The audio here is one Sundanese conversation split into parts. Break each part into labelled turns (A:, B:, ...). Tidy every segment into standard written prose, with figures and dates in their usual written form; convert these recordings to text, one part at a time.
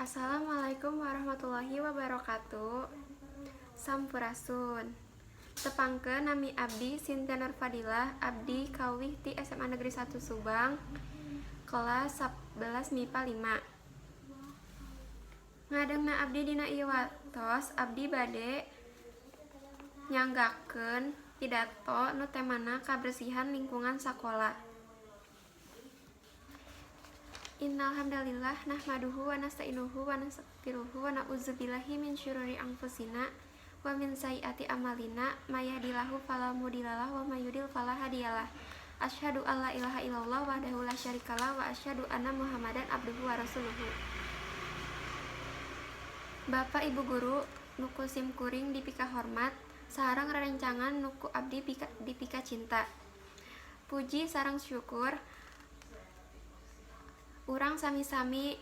A: Assalamualaikum warahmatullahi wabarakatuh. Sampurasun. Tepangkeun, nami abdi Sintia Nurfadilah, abdi kawih ti SMA Negeri 1 Subang, kelas 11 MIPA 5. Ngadegna abdi dina ieu watos, abdi bade nyanggakeun pidato nu temana kabersihan lingkungan sakola. Innal hamdalillah nahmaduhu wa nasta'inuhu wa nastaghfiruhu wa na'udzubillahi min syururi anfusina wa min sayyiati a'malina, may yahdihillahu fala mudhillalah wa may yudlil fala hadiyalah. Asyhadu an la ilaha illallah wahdahu la syarikalah wa asyhadu anna Muhammadan abduhu wa rasuluhu. Bapak, Ibu guru nu ku sim kuring dipikahormat sareng rerencangan nu ku abdi dipikacinta. Puji sareng syukur urang sami-sami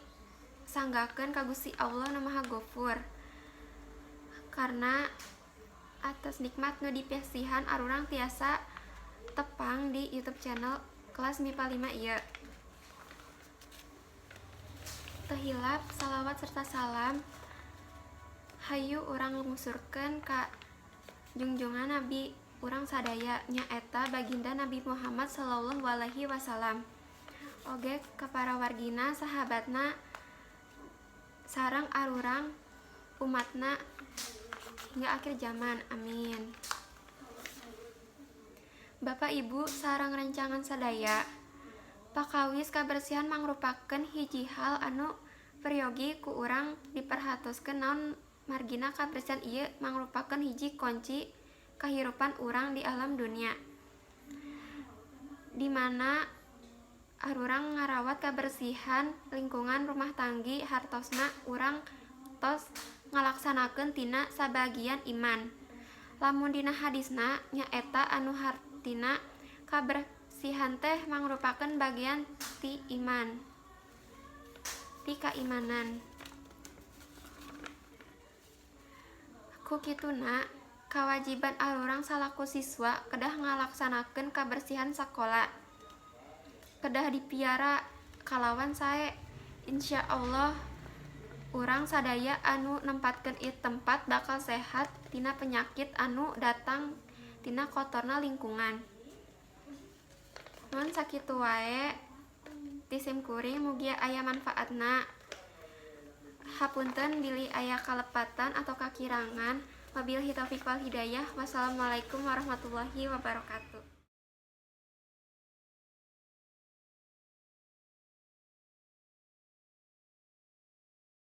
A: sanggakeun ka Gusti Allah Nu Maha Gofur karena atas nikmat nu dipasihan arurang tiasa tepang di YouTube channel kelas MIPA 5 ieu. Teu hilap salawat serta salam hayu urang lungsurkeun ka junjungan nabi urang sadaya, nyaeta Baginda Nabi Muhammad sallallahu alaihi wasallam, oge ka para wargina, sahabatna, sareng arurang umatna hingga akhir zaman, amin. Bapak, Ibu sareng rencangan sadaya, pakawis kabersihan mangrupakeun hiji hal anu peryogi ku urang diperhatoskeun, naon margina kabersihan ieu mangrupakeun hiji kunci kahirupan urang di alam dunia, di mana arurang ngarawat kabersihan lingkungan rumah tanggi hartosna urang tos ngalaksanakeun tina sabagian iman. Lamun dina hadisna nyaeta anu hartina kabersihan teh mangrupakeun bagian ti iman, ti kaimanan. Ku kituna, kawajiban arurang salaku siswa kedah ngalaksanakeun kabersihan sakola, kedah dipiara kalawan sae. Insyaallah urang sadaya anu nempatkeun ieu tempat bakal sehat tina penyakit anu datang tina kotorna lingkungan. Nuhun, sakitu wae ti sim kuring, mugia aya manfaatna. Hapunten bilih aya kalepatan atau kakirangan. Wabillahi taufik wal hidayah. Wassalamualaikum warahmatullahi wabarakatuh.